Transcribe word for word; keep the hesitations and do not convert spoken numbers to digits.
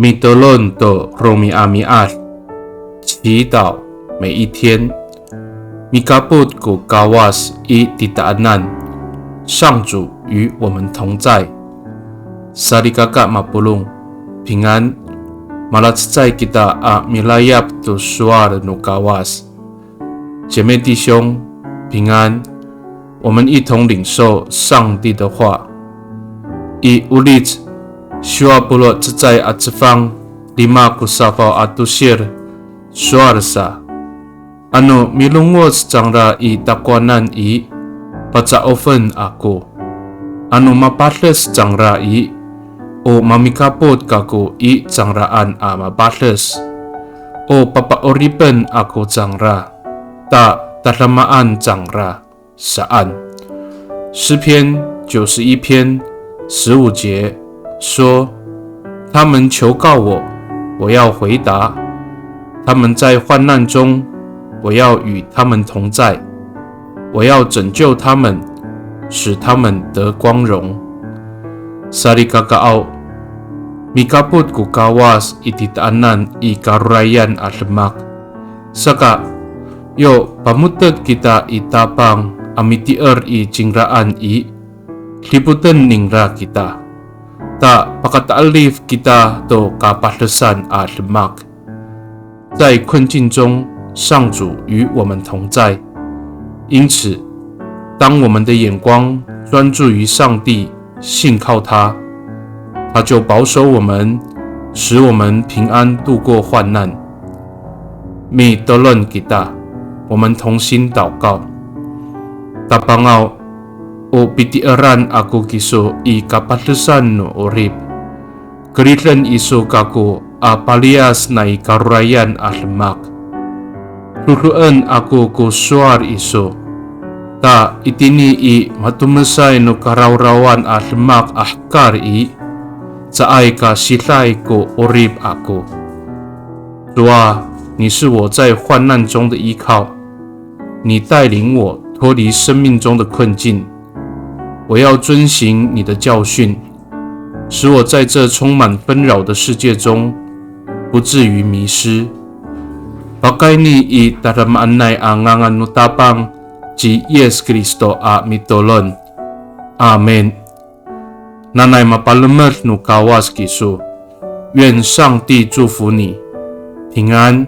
Mitolon to romi'ami'ad, 祈祷每一天。Mikapot ko Kawas i titaanan, 上主与我们同在。Salikaka mapolong, 平安。Malacecay kita a milayap to sowal no Kawas. 姐妹弟兄，平安。我们一同领受上帝的话。I Olic siwa polo' cecay a cefang, lima ko safaw a tosir, sowal sa. Ano milongoc cangra i takowanan i, paca'ofen ako. Ano mapades cangra i, o mamikapot kako i cangraan a mapades. O papa'oripen ako cangra, ta tadamaan cangra, saan. 诗篇九十一篇十五节说，他们求告我，我要回答。他们在患难中，我要与他们同在。我要拯救他们，使他们得光荣。Salikakaaw, mikapot ko Kawas i titaanan i karorayan a demak. Saka, yo pamotek kita i Tapang a mitier i cingraan i, dipoten ningra kita. Ta pakata'elif kita to kapadesan a demak. 在困境中，上主与我们同在。因此，当我们的眼光专注于上帝，信靠他，他就保守我们，使我们平安度过患难。Mitolon kita, 我们同心祷告。Tapangaw, o pitieran ako kiso i kapadesan no 'orip. Keriden iso kako a paliyas nai karorayan a demak. Do^doen ako ko sowal iso. Ta itini i matomesay no karawrawan a demak a hekal i, caay ka siday ko 'orip ako. 主啊，你是我在患难中的依靠，你带领我脱离生命中的困境。我要遵行你的教训，使我在这充满纷扰的世界中不至于迷失。Pakayni i tadamaanay a ngangan no Tapang ci Yis Kristo a mitolon. Amin. Nanay mapalemed no Kawas kiso. 愿上帝祝福你，平安。